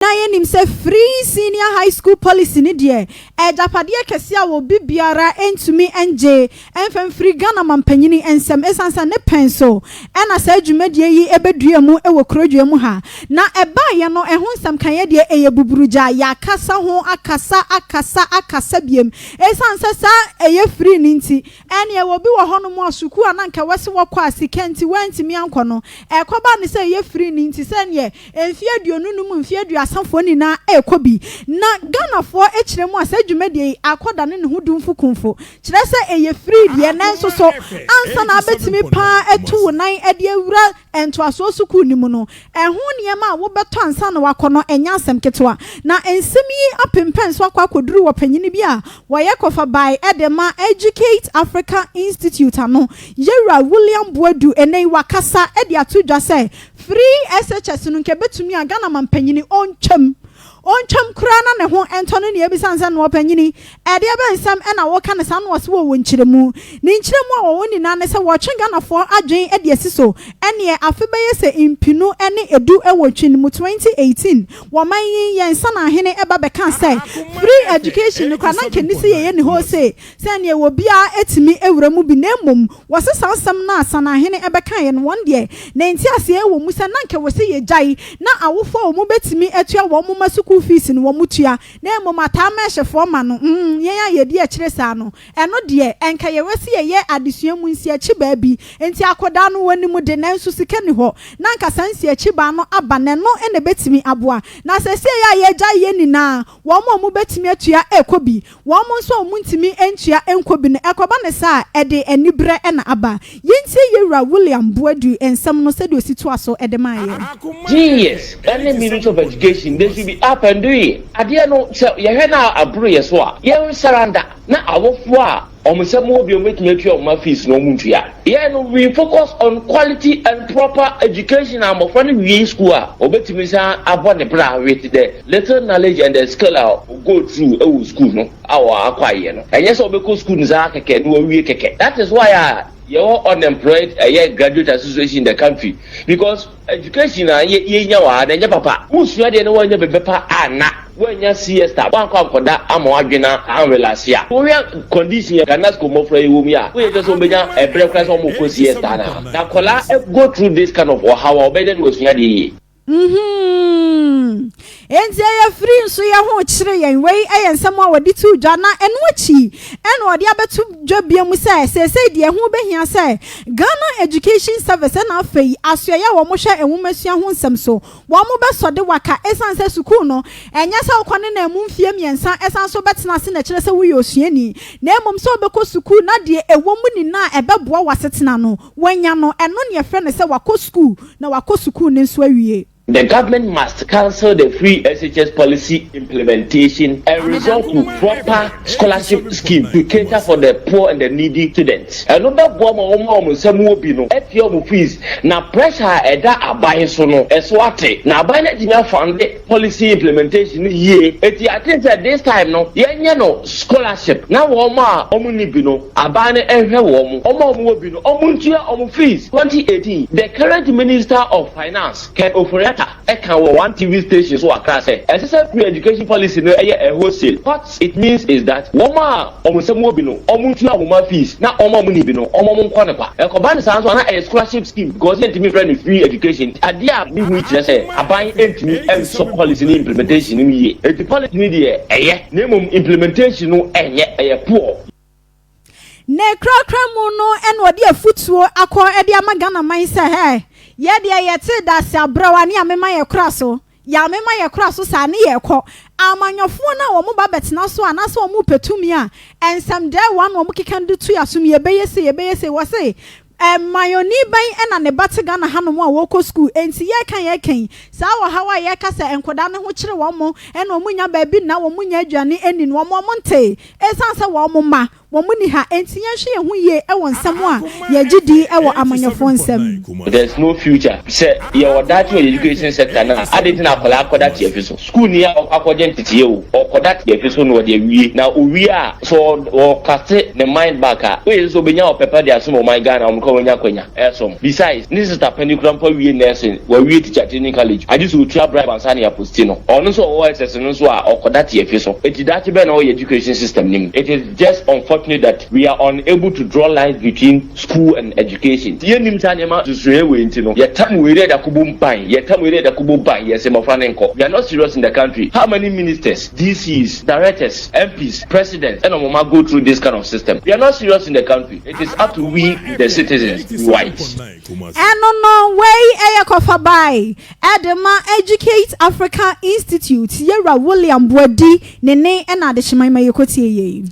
Nyinaa yɛnim sɛ Free Senior High School Policy ne deɛ, agyapadeɛ kɛseɛ a obi biara ntumi ngye mfa mfiri Ghana mampanyini nsɛm, ɛsiane sɛ ne pɛn so ɛna saa dwumadie yi ɛbɛdua mu wɔ kurodua mu ha. Na ɛbaeɛ no, ɛho nsɛm kaeɛ deɛ, ɛyɛ buburugya. Yɛakasa ho, akasa, akasa, akasa biem, ɛsiane sɛ saa ɛyɛ free ne nti, ɛneɛ obi wɔ hɔnom a sukuu a na nka wɔsi wɔkɔ a sika nti wɔntumi ankɔ no, ɛkɔba ne sɛ ɛyɛ free ne nti, sɛneɛ mfeɛ 25, mfeɛ 30foɔ nyinaa ɛrekɔ bi. Na Ghanafoɔ akyerɛ mu a, saa dwumadie yi akɔda ne ho dumfo kumfo, kyerɛ sɛ ɛyɛ free deɛ, nanso so ansa na abɛtumi paa atu wo nan de awura ntoasoɔ sukuu no mu no, ɛho nneɛma a wobɛtɔ ansa na wakɔ no, ɛnyɛ asɛm ketewa. Na nsɛm yi apempɛn so akɔ akɔduru wɔ panyini bi a wɔyɛ kɔfa bae ɛde ma Educate Africa Institute ano, Yɛwura William Boadu. Ɛnɛ yi wakasa ɛde ato dwa sɛ free SHS no, nka bɛtumi a Ghana mampanyini ɔntwam, ɔntwam koraa na ne ho ɛntɔ no. Nea ebisa nsɛm na ɔpanyini ɛdeɛ bɛ nsɛm ɛna wɔka ne saa no, wɔsi wɔ wɔ nkyerɛmu ne nkyerɛmu a wɔwɔ nyinaa ne sɛ wɔtwe Ghanafoɔ adwene ɛde asi so. Ɛneɛ afe bɛyɛ sɛ 2010 ɛwɔ twi no mu, 2018, wɔman yi yɛn nsa na ahene ɛba bɛka sɛ free education no koraa na nkɛni sɛ yɛyɛ ne hɔ se sɛneɛ wɔ biara etumi ewura mu bi. Na mmom wɔsi saa nsɛm no a sanahene ɛbɛka yɛn no, wɔn deɛ ne nti aseɛ wɔ mu sɛ na nkɛ wɔ sɛ yɛgyae na awofoɔ a wɔn bɛtumi atua wɔn mma sukuu fees no, wɔn tua, na mmom ataa mɛhyɛfoɔ ma no yɛn a yɛdi akyire saa no, ɛno deɛ ɛnka yɛwɔ si yɛyɛ adesua mu nsi akyi baabi. Nti akɔdaa no wɔ anim de, nanso sika ni hɔ, na nka saa nsi akyi baa no aba na ɛno ɛna ɛbɛtumi aboa. Na sɛ sie yɛ a yɛgya yɛ nyinaa, wɔn a wɔn bɛtumi atua ɛkɔ bi, wɔn nso a wɔn ntumi ntua nkɔ bi no, ɛkɔba ne saa ɛde anibrɛ ɛna aba. Yɛntie Yɛwura William Boadu nsɛm no sɛdeɛ osi toa so ɛde maa yɛ. GES ɛne Ministry of Education, they should be up and doing. Adeɛ no sɛ yɛhwɛ na aboro yɛ so a, yɛn surrender na awofoɔ a ɔmo nsɛm wɔ bi, ɔmo betumi atua ɔmo ma fees na ɔmo ntua. Yɛn no, we focus on quality and proper education. A mmɔfra no wie school a, ɔbɛtumi san abɔ ne bra with the little knowledge and the skill a go through ɛwɔ school no a wɔakɔ ayɛ no. Ɛnyɛ sɛ ɔbɛkɔ school no saa kɛkɛ na wɔawie kɛkɛ. That is why a yɛwɔ unemployed ɛyɛ graduate association in the country, because education a yɛnya wɔ ha na ɛnyɛ papa. Wosua deɛ no, wɔnyɛ bɛbɛ pa ana wɔanya siesta, wankɔ ankɔda ama wadwena anrelax a wohwɛ condition yɛ Ghana school mmɔfra yi wɔ mu yi a, woyɛ sɛ wɔbɛnya ɛbrɛ koraa sɛ wɔmɔkɔ siesta na akɔla go through this kind of ɔhaw a, ɔbɛyɛ dɛ na wasua deɛ yie. Enti ɛyɛ free nso yɛ ho kyerɛ yɛn. Wei ɛyɛ nsɛm a wɔde to dwa, na ɛno akyi ɛna wɔde abɛto dwa bia mu sɛ seesei deɛ, ɛho bɛhia sɛ Ghana Education Service ɛna afei asoɛyɛ a wɔn hwɛ nwomasua ho nsɛm so, wɔn bɛsɔ de waka, ɛsan sɛ sukuu no, ɛnyɛ sɛ wokɔ ne na mu mfie 3 ɛsan so bɛtena ase na kyerɛ sɛ woyɛ osuani, na mmom sɛ wobɛkɔ sukuu na deɛ ɛwɔ mu nyinaa ɛbɛboa w'asetena no wɔanya no, ɛno ne yɛfrɛ no sɛ wakɔ sukuu na wakɔ sukuu ne nso awie. The government must cancel the free SHS policy implementation and resort to proper scholarship scheme to cater for the poor and the needy students. Ɛno bɛboa ma wɔn a wɔn nsɛm wɔ bi no atua wɔn fees, na pressure a ɛda aban so no ɛso ate, na aban no atumi afund policy implementation no yie. Eti I think sɛ this time no, yɛnyɛ no scholarship na wɔn a wɔn ni bi no, aban no ɛhwɛ wɔn. Wɔn a wɔn wɔ bi no, wɔn ntua wɔn fees. 2018, the current Minister of Finance, Ken Ofori-Atta, ɛka wɔ one TV station so Accra sɛ ɛsɛ sɛ free education policy no ɛyɛ a wholesale. What it means is that wɔn a wɔn nsɛm wɔ bi no, wɔn ntua wɔn fees, na wɔn a wɔn ni bi no, wɔn nkɔ ne kwa. Ɛkɔba ne saa nso ana ɛyɛ scholarship scheme, because yɛntumi fɛ no free education. Adeɛ a mi hu kyerɛ sɛ aban ntumi ɛnsɔ policy ne implementation no yie. Eti policy no deɛ ɛyɛ, na mmom implementation no ɛnyɛ, ɛyɛ poor. Na kurakura mu no, ɛna ɔde afutuo akɔ ɛde ama Ghana man sɛ hɛ yɛdeɛ yɛte dase abrɛwa ne amema yɛ kora so, yɛamema yɛ kora so saa ne yɛkɔ amanyɔfoɔ no a wɔn ba bɛtena so anaasɛ wɔn pɛ tumi a, nsɛm dɛ wɔn a wɔn keka de to yɛ asom, yɛbɛyɛ se, yɛbɛyɛ se, wɔ se mmayɔni bɛn ɛna ne ba te Ghana hanom a wɔkɔ sukuu? Enti yɛka saa wɔ ha a, yɛka sɛ nkwadaa ne ho kyerɛ wɔn mo, ɛna wɔn nya baabi na wɔn nya aduane ɛni no, wɔn nte, ɛsiane sɛ wɔn mma wɔn ni ha. Enti yɛnhwɛ yɛn ho yie ɛwɔ nsɛm a yɛgye di ɛwɔ amanyɔfoɔ nsɛm. There is no future sɛ yɛwɔ daakye wɔ education sector na ade nti na akwadaa akɔda tiafi so. School ni a akɔgye nteteɛ o, ɔkɔda tiafi so na ɔde awie, na owie a, so ɔcast ne mind back a, woyɛ sɛ obɛnya ɔpɛpɛ de asom ɔman Ghana. Ɔmo kɔ wɔnya akwanya ɛsom. Besides, ne sister panyin kura mpo awie nursing, wawie teacher training college, agye sɛ otua bribe ansa ne apost no. Ɔno nso ɔwɔ SS no nso a ɔkɔda te afi so. Eti daakye bɛn na ɔyɛ education system nim? It is just unfortunate that we are unable to draw lines between school and education. Yɛnim saa nneɛma susue wei nti no, yɛtam wei dɛ dakobo ban, yɛtam wei dɛ dakobo ban, yɛsɛ mmɔfra ne nkɔ. We are not serious in the country. How many ministers, DCs, directors, MPs, presidents ɛna wɔn go through this kind of system? We are not serious in the country. It is up to we, the citizens, to be wise. Ɛno no, wei ɛyɛ kɔfa bae ɛde ma Educate Africa Institute, yɛwura William Buadi ne ne ɛna adehyeman ma yɛkɔtie yei.